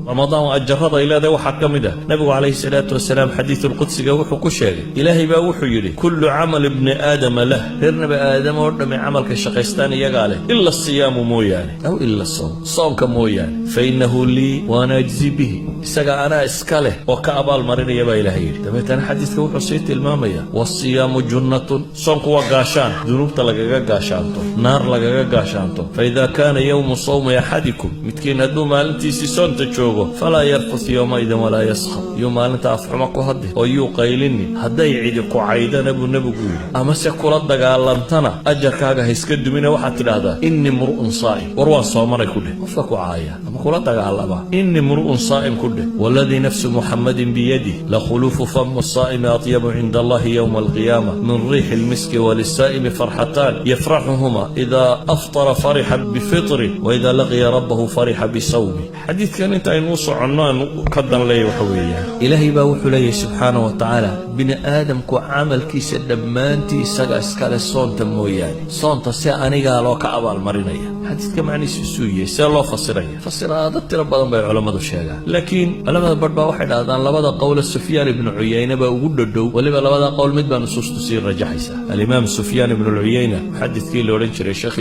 Ramadaan ajarada ay leedahay waxaa ka mid ah, Nabigu calayhi salaatu wasalaam xadiisulqudsiga wuxuu ku sheegay, Ilaahay baa wuxuu yidhi: كل عمل ابن آدم له, reer Nabi Aadam oo dhammi camalka shaqaystaan iyagaa leh, إلا الصيام mooyaane, أو إلا الصوم, soonka mooyaane, فإنه لي وأنا أجزي به, isaga anaa iska leh oo ka abaalmarinaya, baa Ilahay yidhi. Dabeetana xadiiska wuxuu sii tilmaamaya: والصيام جنة, soonku waa gaashaan dunuubta lagaga gaashaanto, naar lagaga gaashaanto. فإذا كان يوم صوم أحدكم, midkiin hadduu maalintiisii soonta joogo, فلا يرفث يومئذ ولا يصخب, yuu maalinta afxumo ku hadli oo yuu qaylini. Hadday cidi ku caydana, buu Nebigu yidhi, amase kula dagaalantana, ajarkaaga ha iska dumina. Waxaad tidhaahdaa: إني امرؤ صائم, war waan soomanay ku dheh. Qofka ku caaya ama kula dagaalama, إني امرؤ صائم ku dheh. والذي نفس محمد بيده لخلوف فم الصائم أطيب عند الله يوم القيامة من ريح المسك، وللصائم فرحتان يفرحهما: إذا أفطر فرح بفطره، وإذا لقي ربه فرح بصومه. Xadiidkan inta aynuu soconno aan ka dan leeya waxa weeyaan, Ilaahay baa wuxuu leeyahay subxaana wa tacaala, bini aadamku camalkiisa dhammaantii isaga iskale, soonta mooyaane, soonta si anigaa loo ka abaalmarinaya. Xadiidka macnihiisu isuu yahay, see loo fasiraya? Fasiraado tiro badan bay culammadu sheegaan, laakiin culamada barh baa waxay dhahdaan labada qowle Sufyaan ibnu Cuyayne baa ugu dhodhow. Weliba labada qowl mid baa nusuustu sii rajaxaysa. Alimaam Sufyaan ibnu Lcuyayna, muxadidkii la odhan jiray, sheekh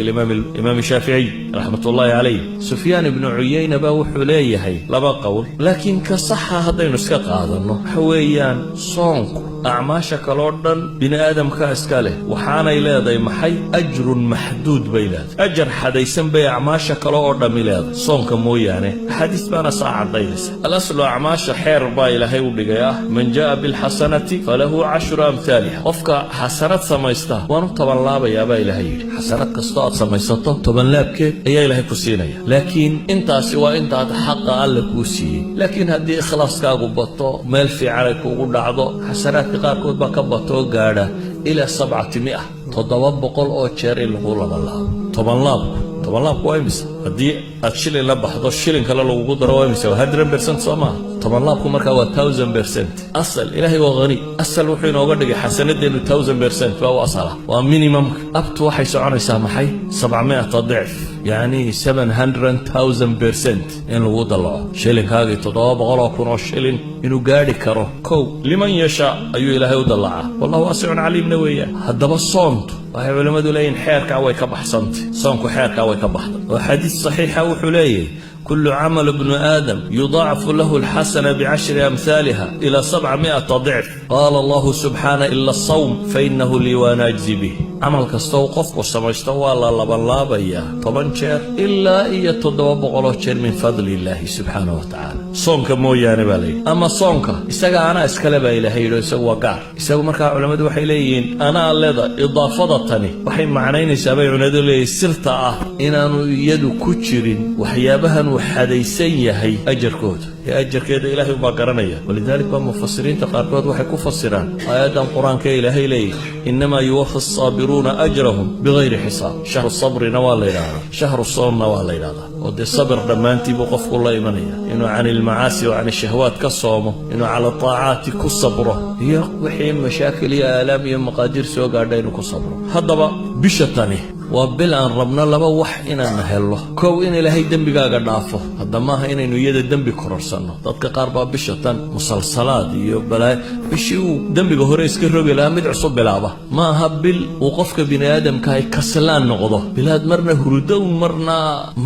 Imaam Shaaficiy raxmatullaahi calayh, Sufyaan ibnu Cuyayna baa wuxuu leeyahay laba qowl, laakiin ka saxa haddaynu iska qaadanno waxa weeyaan, soonku acmaasha kaloo dhan bini aadamka iska leh, waxaanay leedahay maxay? أجر محدود bay leedahay, ajar xadaysan bay acmaasha kale oo dhammi leedahay, soonka mooyaane. Axaadiis baana saa caddaynaysa. الأصل acmaasha xeer baa Ilaahay u dhigay ah: من جاء بالحسنة فله عشر أمثالها. Qofka xasanad samaysta waan u 10 laabayaa, baa Ilaahay yidhi. Xasanad kastoo aad samaysato, 10 laabkeed ayaa Ilaahay ku siinaya, laakiin intaasi waa intaad xaqa Alle kuu siiyey. Laakiin haddii ikhlaaskaagu bato, meel fiican ay kugu dhacdo, xasanaadka qaarkood baa ka bato oo gaadha ilaa 700, 700 oo jeer in lagu labanlaabo. 10 laabku, 10 laabku waa imisa? Haddii aad shilin la baxdo, shilin kale lagugu daro, waa imisa? Waa 100%, soo maaha? 10 laabku markaa waa 1000%. Asal Ilaahay waa hani. Asal wuxuu inooga dhigay xasanadeennu 1000% baa u asala, waa minimumka. Abtu waxay soconaysaa maxay? 700 ضعف, yacni 700,000% in lagu dallaco shilinkaagii, 700,000 oo shilin inuu gaadhi karo. Kow لمن يشاء ayuu Ilaahay u dallacaa, والله واسع عليم na weeyaan. Haddaba soontu waxay culimmadu leeyihin xeerkaa way ka baxsantay, soonku xeerkaa way ka baxday, oo xadiis saxiixa wuxuu leeyahay: كل عمل ابن آدم يضاعف له الحسنة بعشر أمثالها إلى 700 ضعف، قال الله سبحانه: إلا الصوم فإنه لي وأنا أجزي به. Camal kasta uu qofku samaysto waa la labanlaabayaa 10 jeer ilaa iyo 700 jeer, من فضل الله سبحانه وتعالى, soonka mooyaane, baa layidhi. Ama soonka isaga anaa iskale, baa Ilaahay yidhi, isagu waa gaar isagu. Markaa culammadu waxay leeyihiin anaa leda, idaafada tani waxay macnaynaysaa, bay culimadu leeyihin, sirta ah inaanu iyadu ku jirin waxyaabahan uu xadaysan yahay ajarkooda, ee ajarkeeda Ilaahay ubaa garanaya. ولذلك baa mufasiriinta qaarkood waxay ku fasiraan aayaddan Qur-aanka ee Ilaahay leeyahy: إنما يوفى الصابرون أجرهم بغير حساب. شهر الصبر na waa la yidhahdaa, شهر الصوم na waa la yidhahdaa, oo dee sabir dhammaantii buu qofku la imanaya, inuu عن المعاصي وعن الشهوات ka soomo, inuu على الطاعات ku sabro, iyo wixii mashaakil iyo aalaam iyo maqaadiir soo gaadha inuu ku sabro. Haddaba bisha tani waa bil aan rabno laba wax inaan hello. Kow, in Ilaahay dembigaaga dhaafo. Hadda maaha inaynu iyada dembi kororsanno. Dadka qaar baa bisha tan musalsalaad iyo balaayo, bishii uu dembiga hore iska rogi lahaa mid cusub bilaaba. Ma aha bil uu qofka bini aadamkahay kaslaan noqdo, bilaad marna hurudo marna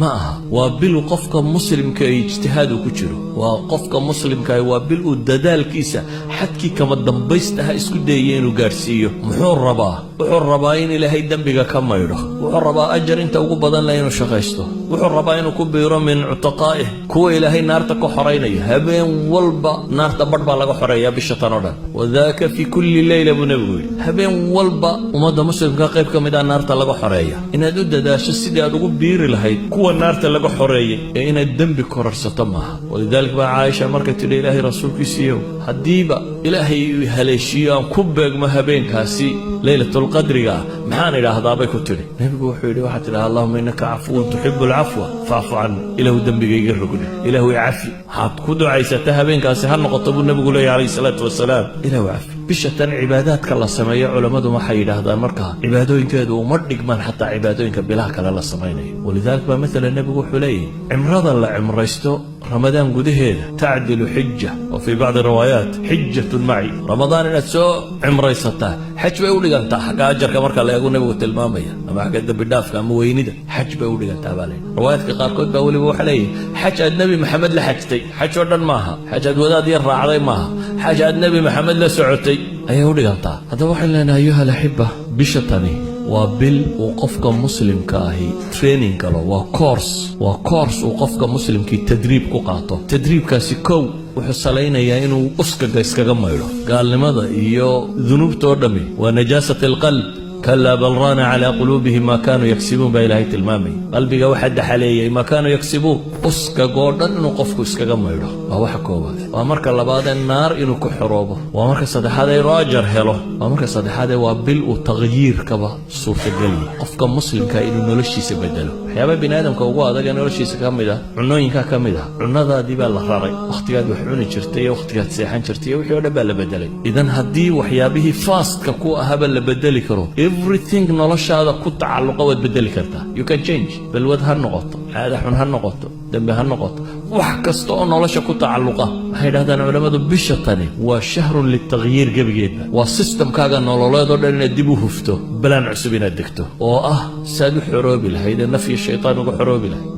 ma aha. Waa bil qofka muslimka ay ijtihaad uu ku jiro. Waa qofka muslimkaah, waa bil uu dadaalkiisa xadkii kama dambaystaha isku dayaya inuu gaadhsiiyo. Muxuu rabaa? Wuxuu rabaa in Ilaahay dembiga ka maydho. Wuxuu rabaa ajar inta ugu badan leh inuu shaqaysto. Wuxuu rabaa inuu ku biiro من عتقائه, kuwa Ilaahay naarta ka xoraynayo. Habeen walba naarta badh baa laga xoreeyaa bisha tan oo dhan. وذاك في كل ليلة, buu Nebigu yidhi. Habeen walba ummadda muslimka qayb ka mid ah naarta laga xoreeya. Inaad u dadaasho sidii aad ugu biiri lahayd kuwa naarta laga xoreeyay, ee inaad dembi kororsato maaha. ولذلك baa Caaisha markay tidhi: Ilaahay rasuulkiisiiyow, haddiiba Ilaahay haleeshiiyo aan ku beegmo habeenkaasi leylatulqadriga ah, maxaan idhaahdaa? bay ku tidhi. Nebigu wuxuu yidhi: waxaad tidhaha: اللهم إنك عفو تحب العفو فاعف عني. Ilaahu dembigayga rogdhe, Ilaahu icafi. Waxaad ku ducaysata habeenkaasi ha noqoto, buu Nebigu leeyahy calayhi salaatu wasalaam, Ilaahu cafi. Bisha tan cibaadaadka la sameeyo, culammadu waxay yidhaahdaan markaa cibaadooyinkeedu uma dhigmaan xataa cibaadooyinka bilaha kale la samaynayo. ولذلك baa maalan nebigu wuxuu leeyahy cimrada la cimraysto Ramadaan gudaheeda تعدل حجة، وفي بعض الروايات حجة معي. Ramadaan inaad soo cimraysataa xaj bay u dhigantaa xagga ajarka marka la eego, nebigu tilmaamaya, ama xagga dembi dhaafka ama weynida, xaj bay u dhigantaa baa leeyahy. Riwaayaadka qaarkood baa weliba waxaa leeyahy xaj aad Nebi Maxamed la xajtay. Xaj oo dhan maaha, xaj aad wadaad yar raacday maaha, xaj aad Nebi Maxamed la socotay ayay u dhigantaa. Haddaba waxaynu leenahay, أيها الأحبة, bisha tani waa bil uu qofka muslimka ahi training galo, waa course, waa course uu qofka muslimkii tadriib ku qaato. Tadriibkaasi kow wuxuu salaynayaa inuu uskaga iskaga maydho. Gaalnimada iyo dunuubta oo dhammi waa نجاسة القلب. كلا بل ران على قلوبهم ما كانوا يكسبون baa Ilaahay tilmaamaya. Qalbiga waxaa daxaleeyey ما كانوا يكسبون. Uskagoo dhan inuu qofku iskaga maydho waa waxa koowaad. Waa marka labaadee naar inuu ku xoroobo. Waa marka saddexaadee inuu ajar helo. Waa marka saddexaadee waa bil uu takhyiirkaba suurtageliya, qofka muslimka inuu noloshiisa bedelo. Waxyaaba bini aadamka ugu adag ee noloshiisa ka mid ah cunooyinkaa ka mid ah. Cunadaadii baa la raray, wakhtigaad wax cuni jirtay iyo wakhtigaad seexan jirtay iyo wixii o dhan baa la bedelay. Idan haddii waxyaabihii fastka ku ahaba la bedeli karo, everything noloshaada ku tacalluqa waad bedeli kartaa. You can change. Balwad ha noqoto, caada xun ha noqoto, dembi ha noqoto, wax kasta oo nolosha ku tacalluqa. Waxay yidhahdaan culammadu bisha tani waa شهر للتغيير. Gebigeedba waa systemkaaga nololeed oo dhan inaad dib u hufto, balaan cusub inaad degto oo ah saad u xoroobi lahayd ee naf iyo shaytaan uga xoroobi lahayd.